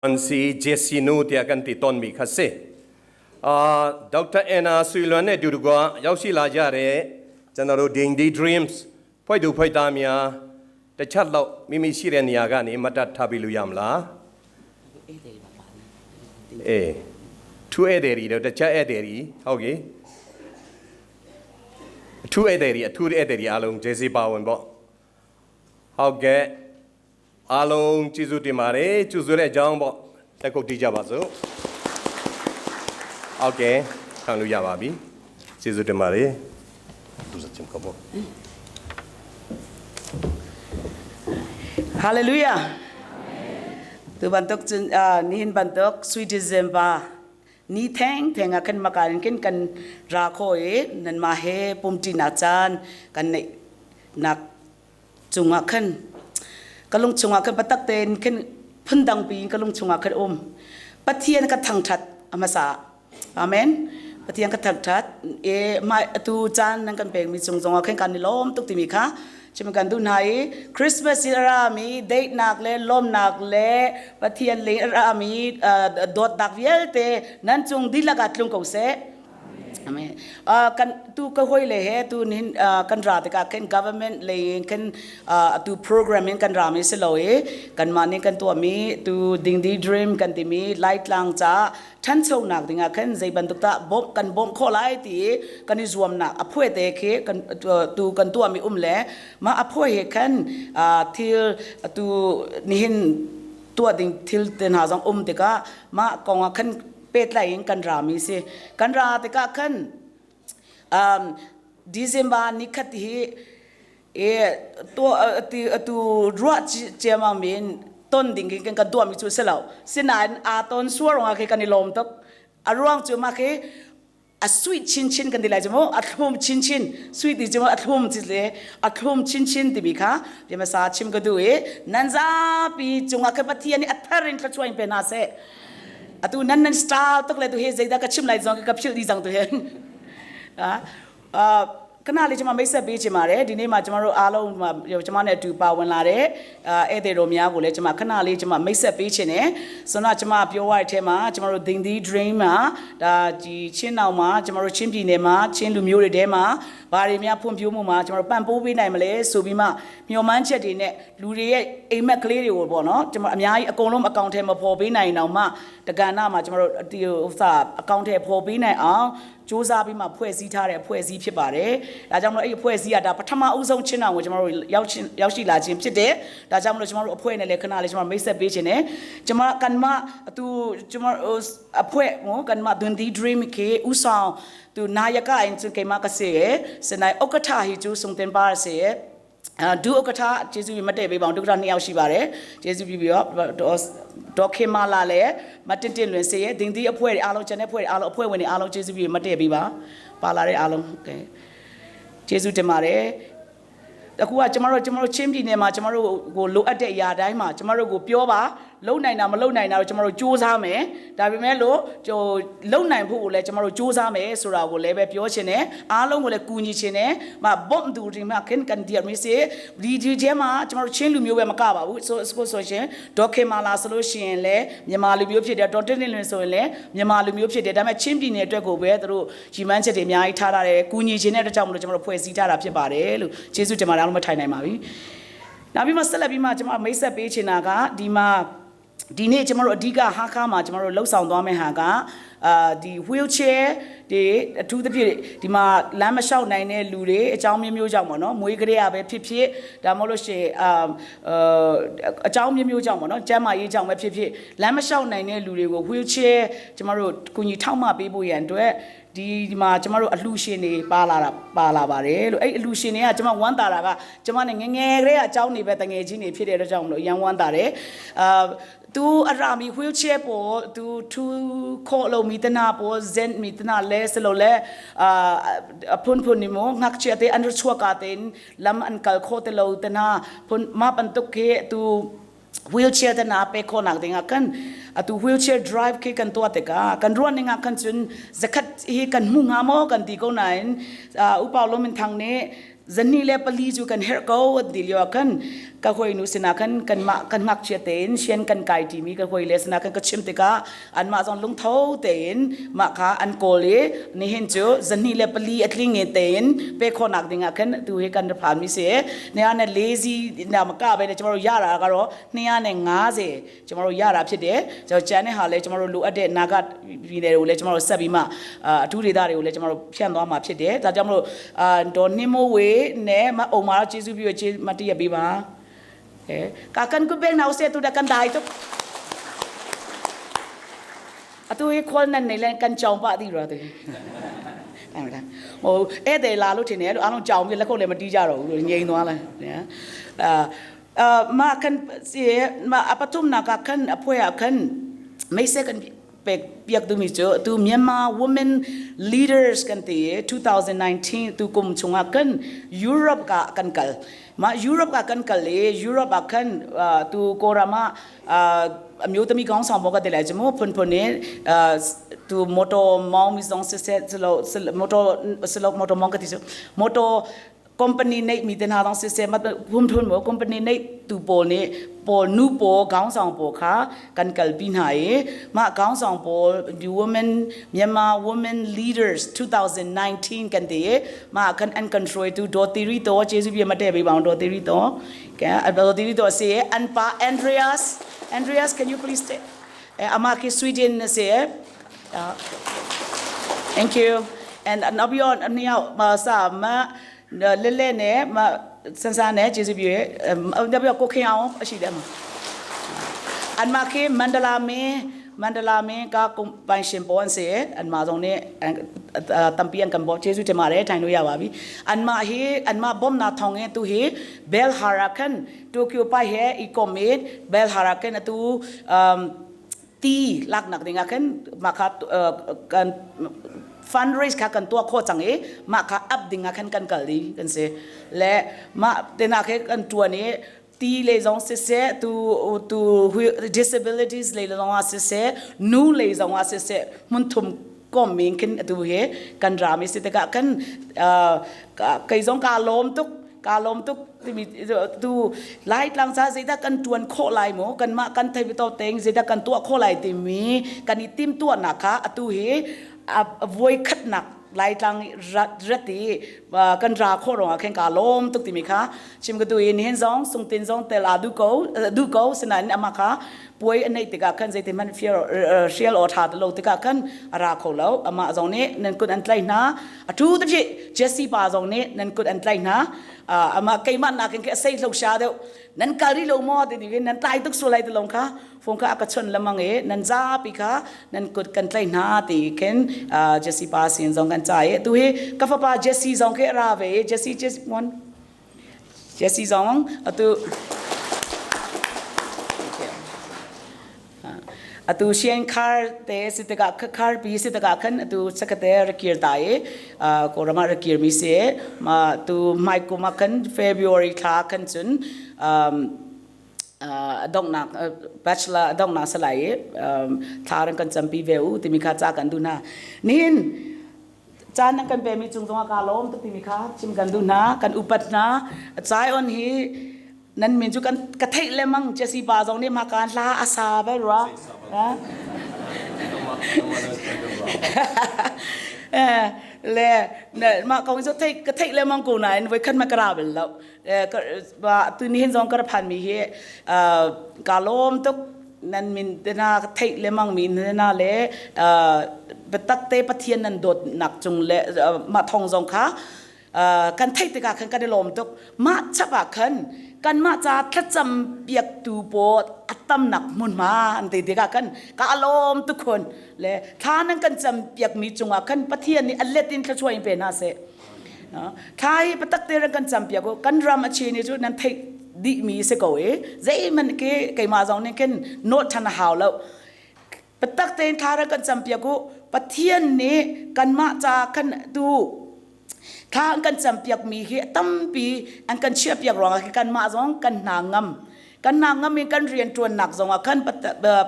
An si Jesse nu tiah kan ti tawnmi kha si. Dr. Anna Suiluan နဲ့တူတကွရောက်ရှိလာကြတဲ့ကျွန်တော်တို့ Ding D Dreams ဖွဲ့သူဖွဲ့သားများတစ်ချက်တော့မိမိရှိတဲ့နေရာကနေမတ်တတ်ထားပြီးလို့ရမလားအေးထူဧည့်သည်တွေတော့တစ်ချက်ဧည့်သည်တွေဟုတ်ကဲ့အထူးဧည့်သည်တွေအထူးဧည့်သည်တွေအားလုံး JC ပါဝင်ပေါ့ဟုတ်ကဲ့ အားလုံးကျေးဇူးတင်ပါတယ်ကျူဆိုတဲ့အကြောင်းပေါ့တက်ကုတ်တီးကြပါစို့ဟုတ်ကဲ့ခံလို့ရပါပြီကျေးဇူးတင်ပါတယ်သူစချင်ကပေါ့ Hallelujah. Tu bantuk cun nihin bantuk sui December ni theng theng ah khan makan kin kan ra kho i nan ma he pumti nak caan kan neih nak cungah khan ka lung chungah khan patak tein khin phundang piin ka lung chungah khan um Pathian ka thangthat a hmasa amen Pathian ka thangthat e mai atu caan nan kan pekmi cung zongah khan kan i lawm tuk timi kha chim kan duh hna i Christmas i a rami daihnak le lawmnak le Pathian le a rami dawtnak vialte nan cung dihlak ah tlung ko seh Amen. Kan tu ka hoi le he tu nin kan ra tikah kan government lei in kan tu program in kan ra mi si lo i kan mah nih kan tuah mi tu dingdi dream kan ti mi laitlang ca ṭhanchonak dingah khan zei bantuk dah bawmh kan bawmh khawh lai ti kan i zuamnak a phuai te khi kan tu kan tuah mi um le mah a phuai he khan thil tu nihin tuah ding thil te hna zong um tikah mah kong ah khan pehtlaih in kan rami si kan ra tikah khan December nikhat hi e to atu atu ruah ciamam in ton ding in kan tuah mi cu si lo sinain aa ton suar nga khi kan i lawm tuk a ruang cu ma khi a sweet chinchin kan ti lai cu mu a thlum chinchin sweet ti cu a thlum chi le a thlum chinchin timi kha bia chim ka duh i nan zapi cungah khan Pathian nih a thar in thluachuah in pe hna seh atu nan nan star tuk le tu he zeidah ka chim lai zong ka philh dih cang tu he ခဏလေးကျွန်မမိတ်ဆက်ပေးချင်ပါတယ်ဒီနေ့မှာကျွန်တော်တို့အားလုံးကျွန်မနဲ့အတူပါဝင်လာတဲ့ဧည့်သည်တော်များကိုလည်းကျွန်မခဏလေးကျွန်မမိတ်ဆက်ပေးချင်တယ်ဆိုတော့ကျွန်မပြောရတဲ့အထဲမှာကျွန်တော်တို့ Ding The Dream မှာဒါဒီချင်းတောင်မှာကျွန်တော်တို့ချင်းပြည်နယ်မှာချင်းလူမျိုးတွေထဲမှာဘာတွေများဖွံ့ဖြိုးမှုမှာကျွန်တော်တို့ပံ့ပိုးပေးနိုင်မလဲဆိုပြီးမှမျှော်မှန်းချက်တွေနဲ့လူတွေရဲ့အိမ်မက်ကလေးတွေကိုပေါ့နော်ကျွန်တော်အများကြီးအကုန်လုံးအကောင့်ထဲမပေါ်ပေးနိုင်အောင်မှတက္ကနာမှာကျွန်တော်တို့ဒီဥစ္စာအကောင့်ထဲပေါ်ပေးနိုင်အောင်စူးစမ်းပြီးမှဖွဲ့စည်းထားတဲ့အဖွဲ့အစည်းဖြစ်ပါတယ်။ဒါကြောင့်မလို့အဲ့ဒီအဖွဲ့အစည်းကဒါပထမဦးဆုံးချင်းတော်ကိုကျွန်တော်တို့ရောက်ချင်းရောက်ရှိလာခြင်းဖြစ်တယ်။ဒါကြောင့်မလို့ကျွန်တော်တို့အဖွဲ့နဲ့လည်းခဏလေးကျွန်တော်မိတ်ဆက်ပေးခြင်းနဲ့ကျွန်မကန်မသူကျွန်တော်အဖွဲ့ဟိုကန်မဒွန်ဒီ dream ကေဦးဆောင်သူနာယကအင်ချကေမကစေစနိုင်ဥက္ကဋ္ဌဟီကျူဆုံတင်ပါစေဒုဥက္ကဋ္ဌကျေးဇူးပြုမတည့်ပေးပါအောင်ဒုက္ကဋ္ဌနှစ်ယောက်ရှိပါတယ်ကျေးဇူးပြုပြီးတော့ဒေါ်ခင်မာလာလည်းမတင်တင်လွင်စေရဲ့ဒင်းဒီအဖွဲ့တွေအားလုံးကျန်တဲ့အဖွဲ့တွေအားလုံးအဖွဲ့ဝင်တွေအားလုံးကျေးဇူးပြုမတည့်ပေးပါပါလာတဲ့အားလုံးကဲကျေးဇူးတင်ပါတယ်အခုကကျမတို့ကျမတို့ချင်းပြည်နယ်မှာကျမတို့ကိုလိုအပ်တဲ့အရာတိုင်းမှာကျမတို့ကိုပြောပါလုံနိုင်တာမလုံနိုင်တာတော့ကျမတို့စူးစမ်းမယ်ဒါပေမဲ့လို့ဟိုလုံနိုင်ဖို့ကိုလည်းကျမတို့စူးစမ်းမယ်ဆိုတာကိုလည်းပဲပြောချင်တယ်အားလုံးကိုလည်းကူညီချင်တယ်မဘုံတူဒီမှာခင်ကန်ဒီမီစီဒီဒီကျမှာကျမတို့ချင်းလူမျိုးပဲမကပါဘူးဆိုဆိုဆိုရှင်ဒေါခင်မာလာဆိုလို့ရှိရင်လည်းမြန်မာလူမျိုးဖြစ်တယ်ဒေါ်တင်တင်လွင်ဆိုရင်လည်းမြန်မာလူမျိုးဖြစ်တယ်ဒါပေမဲ့ချင်းပြည်နယ်အတွက်ကိုပဲသူတို့ရီမန်းချက်တွေအများကြီးထားထားတယ်ကူညီခြင်းတဲ့အတွက်ကြောင့်မလို့ကျမတို့ဖွဲ့စည်းထားတာဖြစ်ပါတယ်လို့ကျေးဇူးတင်ပါတယ်အားလုံးမထိုင်နိုင်ပါဘူးနောက်ပြီးမှဆက်လက်ပြီးမှကျမမိတ်ဆက်ပေးချင်တာကဒီမှာဒီနေ့ကျမတို့အဓိကဟာခါမှာကျမတို့လှုပ်ဆောင်သွားမယ့်ဟာကအာဒီ wheelchair ဒီအထူးသဖြင့်ဒီမှာလမ်းမလျှောက်နိုင်တဲ့လူတွေအကြောင်းမျိုးမျိုးကြောင့်ပေါ့နော်မွေးကလေးရပဲဖြစ်ဖြစ်ဒါမှမဟုတ်လို့ရှိရင်အာအကြောင်းမျိုးမျိုးကြောင့်ပေါ့နော်ကျန်းမာရေးကြောင့်ပဲဖြစ်ဖြစ်လမ်းမလျှောက်နိုင်တဲ့လူတွေကို wheelchair ကျမတို့ကူညီထောက်မပေးဖို့ရန်အတွက်ဒီဒီမှာကျမတို့အလှူရှင်တွေပါလာတာပါလာပါတယ်လို့အဲ့အလှူရှင်တွေကကျမဝမ်းသာတာကကျမနဲ့ငငယ်ကလေးကအကြောင်းနေပဲတငယ်ချင်းတွေဖြစ်တဲ့အတွက်ကြောင့်မလို့အရန်ဝမ်းသာတယ်အာသူအရာမီ wheelchair ပေါ်သူထူခေါ်လို့မီတနာပေါ်ဇန်မီတနာလဲစလို့လဲအာအဖွန်ဖွန်နီမောငါချေတဲ့အန်ရချွာကတဲ့လမ်အန်ကလခေါ်တဲ့လို့တနာဖွန်မပန်တုကေသူ wheelchair te na pe kho nak dinga kan atu wheelchair drive ke kan to te ka kan ruan ninga kan chun zakhat hi kan mu nga mo kan ti ko nain upaw lomin thang ne Zani le pali cu kan herh ko an ti lio ah khan ka hawinu sinah khan kanmah kan ngakchia tein sian kan kai ṭimi ka hawile sinah khan ka chim tikah anmah zong lungtho tein mah kha an kawl i nihin cu zahnih le pali a tling tein pe khawhnak ding ah khan tu hi kan ra phan mi si. Ne ne lazy na ma ka be ne chmaro yara ka ro ne ne nga ze chmaro yara ဖြစ်တယ်ကျွန်တော်ကျန်တဲ့ဟာလဲကျွန်တော်တို့လိုအပ်တဲ့နာဂပြည်နယ်တွေကိုလည်းကျွန်တော်တို့ဆက်ပြီးမှအထူးဒေသတွေကိုလည်းကျွန်တော်တို့ဖြန့်သွားမှာဖြစ်တယ်ဒါကြောင့်မလို့အာဒေါ်နှင်းမိုးဝေနဲ့မအုံမာတော့ကျေးဇူးပြုကျေးမတည့်ရပေးပါအဲကာကန်ကုဘဲနောက်ဆက်တူတကန်ဒိုင်တော့အတူခေါ်နေနေလဲကန်ကြောင်ပါသည်ရောသူအဲ့ဒါဟိုဧည့်သည်လာလို့ထင်တယ်လို့အားလုံးကြောင်ပြီးလက်ခုပ်လည်းမတီးကြတော့ဘူးလို့ငြိမ်သွားလိုက်နော်အာအာမကန်စီမအပထုမနာကကန်အဖွဲအကန်မိတ်ဆက်ကန်ပေပြက်သူမီချိုသူမြန်မာ women leaders ကန်တီ2019သူကုမ်ချုံအကန် Europe ကကန်ကလမ Europe ကကန်ကလေ Europe အကန်သူကိုရာမအမျိုးသမီးကောင်းဆောင်ဘောကတည်းကကျမဖွန်ဖွန်နေသူမော်တော်မောင်းမီဆောင်စစ်ဆက်စလို့မော်တော်စလို့မော်တော်မောင်းကတိဆိုမော်တော် company နေမိတဲ့နာတော့စစ်ဆက်မဘုံထွန်းမော company နေသူပေါ်နေပေါ်နုပေါ်ခေါင်းဆောင်ပေါ်ခါကန်ကလပိနာယေမခေါင်းဆောင်ပေါ် the women Myanmar women leaders 2019ကန်တဲ့မကန် and control တူဒေါ်တီရီတော့ကျေးဇူးပြမတဲ့ပေးပါအောင်ဒေါ်တီရီတော့ကဲဒေါ်တီရီတော့စေအန်ပါ Andreas Andreas can you please stay အမကိ Sweden စေ Thank you and နောက်ပြီးတော့နှစ်ယောက်မဆမလဲလဲနဲ့မဆန်ဆန်နဲ့ကျေးဇူးပြုရဲနောက်ပြီးတော့ကိုခင်အောင်အရှိတယ်မှာအန်မခေမန္တလာမင်းမန္တလာမင်းကကွန်ပိုင်ရှင်ပွန်စေအန်မာဆောင်နဲ့တမ်ပီယန်ကံဘောကျေးဇူးတင်ပါတယ်ထိုင်လို့ရပါပြီအန်မာဟေအန်မာဘုံနာထောင်ငဲသူဟေဘယ်ဟာရာကန်တိုကျိုပိုင်ဟေအီကွန်မစ်ဘယ်ဟာရာကန်တူအမ်တီลักนักดิงกันมาคากัน fundraise ခကန်ตัวโคจังเอมาคาอัพดิงกันกันกะลีกันเซและมาเตนาเคกันตัวนี้တီလေဆောင်စစ်စစ်သူသူ disabilities လေဆောင်စစ်စစ်နူးလေဆောင်စစ်စစ်မွန်ထုံကောမင်းခင်တူဟေကန်ရာမီစစ်တကကန်အာကဲဆောင်ကာလုံးတုကာလုံးတုတိမီတူလိုက်လန်စာစေတကန်တွန်ခိုလိုက်မောကန်မကန်ထိုင်တော့တဲงစေတကန်ตัวခိုလိုက်တိမီကန်ဤတိမ်ตัวနာခအတူဟေအဝိခတ်นักไลตังรัดรัติกันราโครองแข่งกาลมตุกติมิคะชิมกตุยนี่เห็นซองสุงตินซองเตลาดูโกดูโกสนันอามาคะป่วยอันไหนติกาคันใจติมันเฟียเชียลอทาตโลติกาคันราโคแล้วอามาซองนี้นันกุดอันไตนะอทูตพี่เจสซี่ปาซองนี้นันกุดอันไตนะอามาไกมันนากันแค่ใส่ลงชาเดียวนันการีลงมอตินี่นันตายตุกสุไลตลงค่ะฟงค่ะอากชนละมังเอนันจ้าปีค่ะนันกุดกันไตนะตีเข็นเจสซี่ปาสินซองกันใจตุเฮกาฟปาเจสซี่ซองเคราเวเจสซี่เจสวันเจสซี่ซองอตุအတူရှင်ခါတဲ့စစ်တကခါဘီစစ်တကခန်အတူစကတဲ့ရကီတာယေအာကိုရမရကီမီစေမာတူမိုက်ကိုမကန်ဖေဗူရီခါခန်ချွန်းအမ်ဒေါနာ bachelor ဒေါနာဆလိုက်ทารังกันจำปีเวอูติมีคาจากกันดูนานินจานนังกันเปมีจุงตรงกาลมตุติมีคาชิมกันดูนากันอุปัตนาใจอ่อนฮีนั่นมีจุกันกระเทยเลยมั้งเจสีบาจงนี่มาการลาอาซาไปหรอလေမကောင်စတဲ့ကထိတ်လေမန်ကိုနိုင်ဝေခန်မကရာဘလောဘာသူနေဇောင်ကရဖန်မီဟေအာကာလောမ်တုนันมินเตนาเทเลมังมินนาเลเบตักเตปะเทียนนันโดดหนักจุงเลมาทองจงค่ะกันเทติกาคันกันลมตุกมาชะบะคันกันมาจาทะจำเปียกตูโปอัตมหนักมุนมาอันติติกาคันกาลมทุกคนเลทานังกันจำเปียกมีจุงคันปะเทียนนี่อัลเลตินทะช่วยเป็นนาเซนะทายปะตักเตรังกันจำเปียกกันรำอาชีนี่จุนั้นเทดิมีเสกเอเจมันเกไกมาจงนี่กันโนทันหาวแล้วปะตักเตนทารังกันจำเปียกปะเทียนนี่กันมาจากันดูทางกันจำเปียกมีเฮตั้มปีอันกันเชื่อเปียกรองกันมาจงกันนางงำกันนางงำมีกันเรียนจวนหนักจงกัน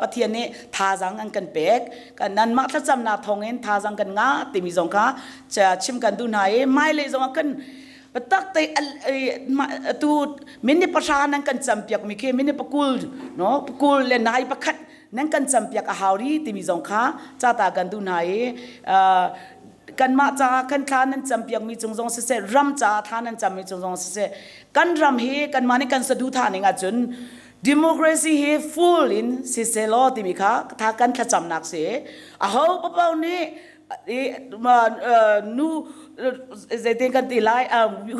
ปะเทียนนี่ทาจังอันกันเป็กกันนั้นมาถ้าจำนาทองเองทาจังกันงาติมีจงค่ะจะชิมกันดูไหนไม่เลยจงกัน Patak te tu minute pahra nan kan campiak mi khi minute pakul no pakul le nai pakhat nan kan campiak a hau ri timi zong kha ca ta kan duh hna i kanmah ca kan thla nan campiak mi cung zong siseh ram ca thla nan cam mi cung zong siseh kan ram hi kanmah nih kan saduhthah ning ahcun democracy hi full in siseh law timi kha tha kan thlacamnak si. Aho paoh nih nu zeitin kan ti lai,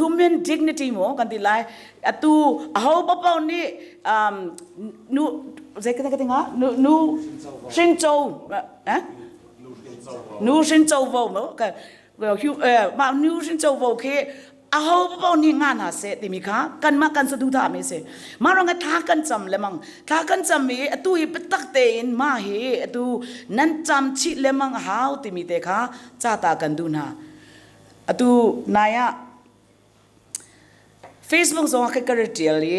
human dignity mo kan ti lai, atu aho paoh nih nu zei kan ti nga nu nu hrin cho eh nu hrin covo mo ka mah nu hrin covo khi aho paoh nih nga hna seh timi kha kanmah kan saduhthah mi si. Mah ruangah thla kan cam lemang, thla kan cam i atu hi biatak tein mah hi atu nan cam chih lemang hau timi te kha ca ta kan duh hna. Atu nai ah Facebook zong ah ka tial i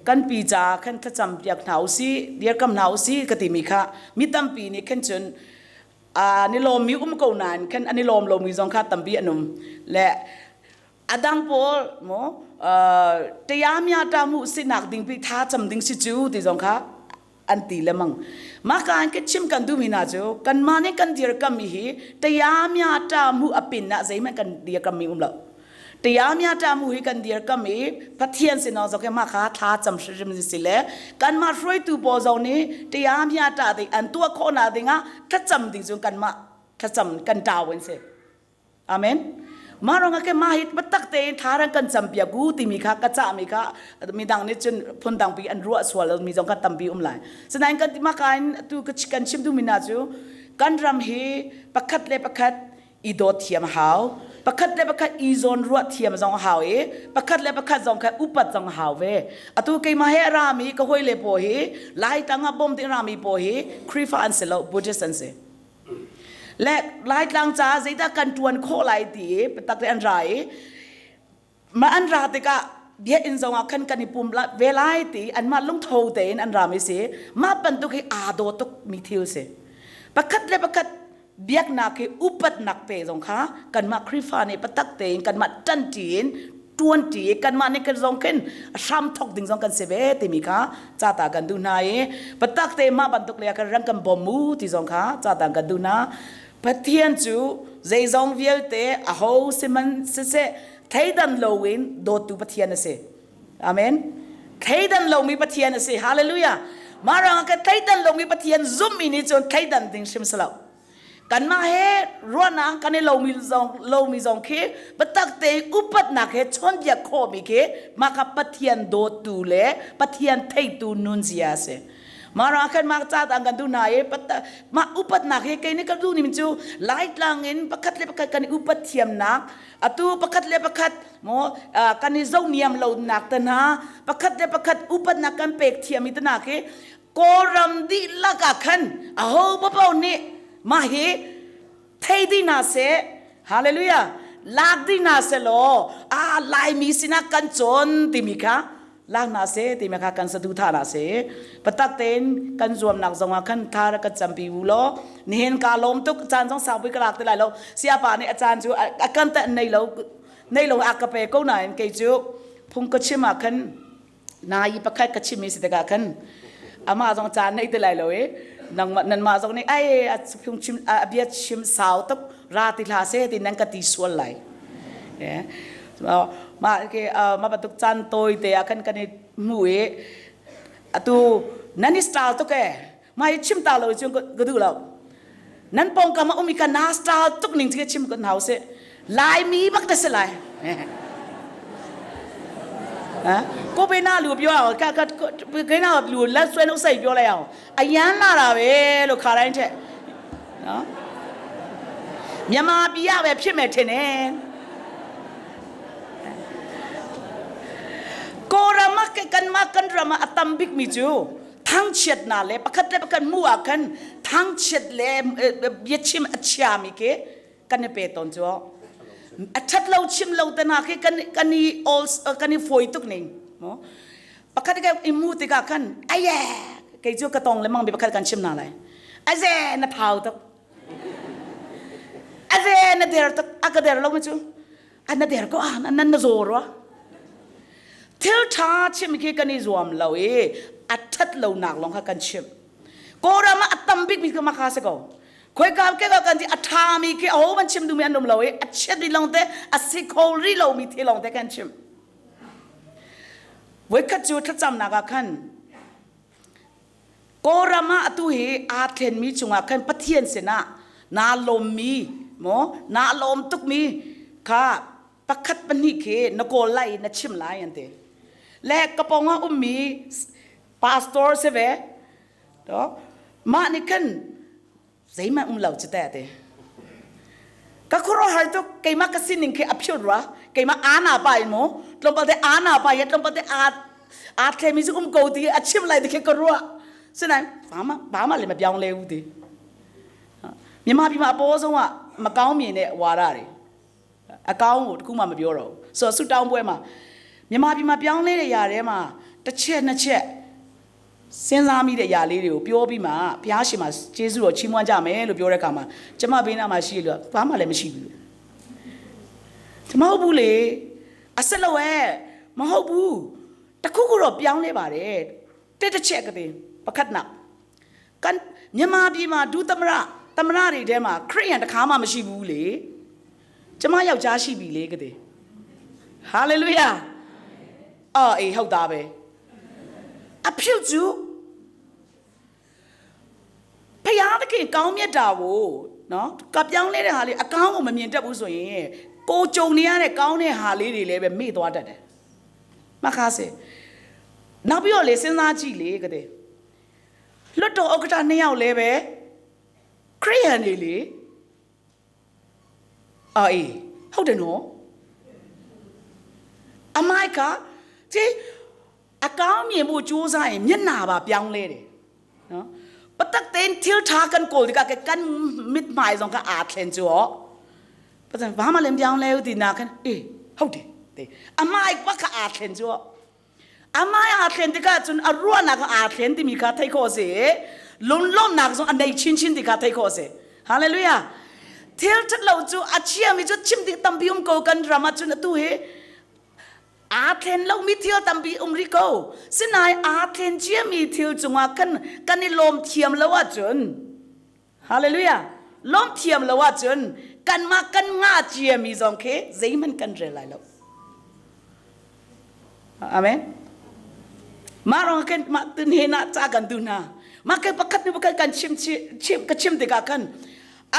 kan pi ca khan thlacam piak hna usih, dirkam hna usih ka timi kha mi tampi nih khan cun an i lawmmi um ko nain khan an i lawm lomi zong kha tampi an um le adang pawl mo tayamya ta mu sinak ding pi tha cham ding si cu ti zong kha an ti lemang. Mah ka an ka chim kan duhmi hna cu kanmah nih kan dirkam mi hi tayamya ta mu apin ah zeihmanh kan dirkam mi um lo. Tayamya ta mu hi kan dirkam i Pathian sin zong ke mah kha thla cam hrimhrim si le kanmah hruaitu pawl zong nih tayamya ta ding an tuah khawhnak dingah thlacam ding cu kanmah thlacam kan tau an si. Amen. Mah ruangah ke mah hi biatak tein tharan kan campiak u timi kha ka cahmi kha midang nih cun phundang pi an ruah sual mi zong kha tampi um lai. Sinain kan mah ka in tu kan chim duhmi hna cu kan ram hi pakhat le pakhat i dawt thiam a hau. Pakhat le pakhat i zawn ruah thiam zong a hau i pakhat le pakhat zong kha upat zong a hau ve. Atu keimah he a rami ka hawile pawl hi Laitlang ah bawm ding rami pawl hi Khrihfa an si lo, Buddhist an si. Le Laitlang caah zeidah kan ṭuan khawh lai ti i biatak te an ra i mah an ra tikah biakinn zong ah khan kan i pum ve lai ti anmah lungtho tein an rami si. Mah bantuk hi aa daw tuk mi thil si. Pakhat le pakhat biaknak hi upatnak pe zong kha kanmah Khrihfa nih biatak tein kanmah ṭanṭi in ṭuanṭi i kanmah nih kan zong khin hram thok ding zong kan si ve timi kha ca ta kan duh hna i biatak te mah bantuk le kan rang kan bawm mu ti zong kha ca ta kan duh hna. Pathian cu zeizong vialte aho sihmanh siseh thleidan loin dawtu Pathian a si. Amen. Thleidan lomi Pathian a si. Hallelujah. Mah ruangah kan thleidan lomi Pathian zummi nih cun thleidan ding hrim si lo. Kanmah he ruahnak kan i lomi zong lomi zong khi biatak te upatnak he chawnbiak khawhmi khi mah kha Pathian dawtu le Pathian theitu nunzia a si. Mah ruangah khan mah ca dang kan duh hna i mah upatnak hi kei nih ka duh ning cu Laitlang in pakhat le pakhat kan i upat thiamnak, atu pakhat le pakhat maw kan i zohniam lonak te hna, pakhat le pakhat upatnak kan pek thiam i te hna khi Kawlram dihlak ah khan aho paoh nih mah hi thei dih hna seh. Hallelujah. Lak dih hna seh law a Laimi sinah kan cawn timi kha lak hna seh timi kha kan saduhthah hna seh. Patak tein kan zuamnak zong ah khan tha rak kan campi u law nihin ka lawm tuk. Caan zong saupi ka lak ti lai lo. Siapa nih a caan cu a kan teh nei lo nei lo a ka pe ko nain kei cu phung ka chim ah khan nai pakhat ka chim mi si tikah khan amah zong caan nei ti lai lo i nangmah nanmah zong nih ai a phung chim a bia chim sau tuk ra ti hlah seh ti nan ka ti sual lai. Mah ke mah bantuk caan tawi te ah khan kan i hmu i atu nan i style tuk e mah hi chim ta lo cun ka duh lo. Nan pawngkam a um i ka na style tuk ning cu chim kan hau si. Laimi bak na si lai. Ko pe na lu pyo ka ka ke na lu la swen u sei pyo lai ao ayan la raပဲလို့ခါတိုင်းထက်နော်မြန်မာပြည်ရပဲဖြစ်မယ်ထင်တယ်ကိုရမကကန်မကန်ရမအတမ်ဘစ်မီကျူ thangchiatnak le pakhat le pakhat hmuh ah khan thangchiat le biachim a chiami ke kan i pe tawn cu. A ṭhat lo chim lo te hna khi kan kan i all kan i fawi tuk ning mo pakhat ka i mu tikah khan aye kei cu ka tong le mang mi pakhat kan chim hna lai. Aze na thau tuk, aze na der tuk, a ka der lo mi cu. An na der ko ah nan na zaw rua. Thil ṭha chim khi kan i zuam lo i a ṭhat lonak lawng kha kan chim. Kawlram ah a tam bikmi khi mah kha si ko. Khoika ke kan ti a ṭhami khi aho man chim duhmi an um lo i a chiatmi lawng te a si kho rih lomi thil lawng te kan chim. Voikhat cu thlacamnak ah khan Kawlram ah atu hi aa thlenmi cungah khan Pathian sinah naa lawmmi maw naa lawm tukmi kha pakhat pahnih khi na kawl lai i na chim lai an ti. Le ka pawng ah ummi pastor si ve to mah nih khan zeihmanh um lo cu te ti. Ka khuaruahhar tuk keimah ka sining khi a phir rua keimah ana pa in mu tlawmpal te ana pa hi tlawmpal te aa aa thlemi cu um ko ti a chim lai ti khi ka ruah sinain pama pama le ma biang le u ti myanmar pi ma po zong ah ma kaung mi ne wara ri a kaungကိုတခုမှမပြောတော့ဘူးဆိုတော့ဆူတောင်းပွဲမှာမြန်မာပြည်မှာပြောင်းလဲတဲ့ຢာထဲမှာတစ်ချက်နှစ်ချက် စဉ်းစားမိတဲ့အရာလေးတွေကိုပြောပြီးမှဘုရားရှင်မှာကျေးဇူးတော်ချီးမွမ်းကြမယ်လို့ပြောတဲ့အခါမှာကျမဘေးနားမှာရှိလို့ဘာမှလည်းမရှိဘူးကျမဟုတ်ဘူးလေအဆက်လို့ပဲမဟုတ်ဘူးတခုခုတော့ပြောင်းလဲပါတယ်တစ်တစ်ချက်ကတည်းပခတ်နာကန်မြန်မာပြည်မှာဒုသမရသမရတွေထဲမှာခရိယန်တခါမှမရှိဘူးလေကျမယောက်ျားရှိပြီလေကတည်းဟာလေလုယာအော်အေးဟုတ်သားပဲ အဖြုတ်ကျဖယားသခင်ကောင်းမြတ်တာကိုနော်ကပြောင်းလဲတဲ့ဟာလေးအကောင်းကိုမမြင်တတ်ဘူးဆိုရင်ကိုကြုံနေရတဲ့ကောင်းတဲ့ဟာလေးတွေလည်းပဲမေ့သွားတတ်တယ်မခါစေနောက်ပြီးတော့လေစဉ်းစားကြည့်လေကတဲ့လွတ်တော်ဥက္ကဋ္ဌနှစ်ယောက်လည်းပဲခရိယန်တွေလေ အော်အေးဟုတ်တယ်နော်အမိုက်ကဒီအကောင်းမြင်ဖို့ကြိုးစားရင်မျက်နာပါပြောင်းလဲတယ်နော်ပတတ်တဲ့သီလထားကန်ကိုဒီကကန်မစ်မိုင်ဆောင်ကအာထန်ကျော်ပတဘာမှလည်းပြောင်းလဲဦးဒီနာကန်အေးဟုတ်တယ်တဲ့အမိုက်ပကအာထန်ကျော်အမိုင်အာထန်တကကျွန်းအရုနာကအာထန်တိမိခထိုက်ခေါ်စေလုံလုံနာကဆောင်အနေချင်းချင်းတိခထိုက်ခေါ်စေဟာလေလုယာ thil that lo chu a chia mi chu chim ding tampi um ko kan rama chun atu he aa thlen lo mi thil tampi um ri ko sinai aa thlen chia mi thil chungah kan kan i lawm thiam lo ahcun hallelujah lawm thiam lo ahcun kanmah kan nga chia mi zong khi zeihmanh kan rel lai lo Amen. Mah rong kan mah tun he na ca kan tu hna. Mah ke pakhat ni pakhat kan chim chim ka chim tikah kan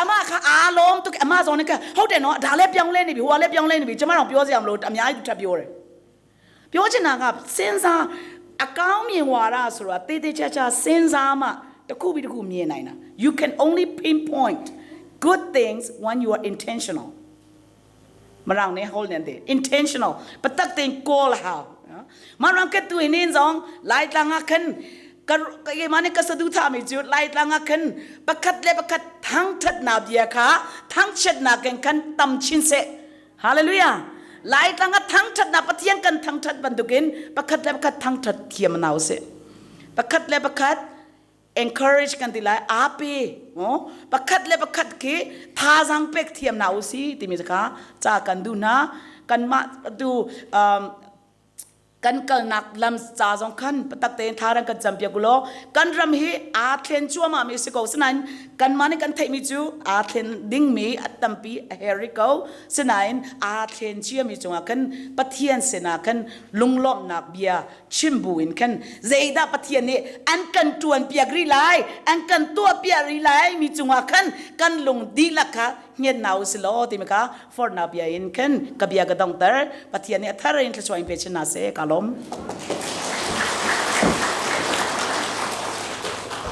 ama kha aa lawm tuk ama zong nih kaဟုတ်တယ်နော်ဒါလည်းပြောင်းလဲနေပြီဟိုကလည်းပြောင်းလဲနေပြီကျမတို့ပြောစရာမလိုအများကြီးထပ်ပြောတယ်ပြောချင်တာကစဉ်းစားအကောင်းမြင်ဝါဒဆိုတာတေးသေးချာချာစဉ်းစားမှတစ်ခုပြီးတစ်ခုမြင်နိုင်တာ you can only pinpoint good things when you are intentional မရနေ hold နေ intentional ပတက်တင် call how မရကတူနင်းဇောင်းလိုက်လာငါခန်ကကေမနကစဒူသာမီကျူလိုက်လာငါခန်ပခတ်လေပခတ်သန်းထတ်နာဘီခါသန်းချက်နာကန်ခန်တမ်ချင်းစေဟာလေလုယာလိုက်လာငါသန်းထတ်နာပတိယန်ကန်သန်းထတ်ဘန်ဒုကင်ပခတ်လေပခတ်သန်းထတ်ทียมนาวเสပခတ်လေပခတ် encourage กันติไลอาปีโอ้ปะคัดle pakhat khi thazang pek thiam na usi timi kha cha kan du na kan ma tu um kan kalnak lam ca zong khan patak tein tharang kan campiak ulaw kan ram hi aa thlen cuahmah mi si ko sinain kanmah nih kan theihmi cu aa thlen dingmi a tampi a her ko sinain aa thlen ciami cungah khan Pathian sinah khan lunglawmhnak bia chim bu in khan zeidah Pathian nih an kan ṭuan piak rih lai an kan tuah piak rih lai mi cungah khan kan lung dihlak kha hnget na u si law timi kha forhnak bia in khan ka bia ka donghter Pathian nih a thar in thluachuah in pe chin hna seh ka lawm.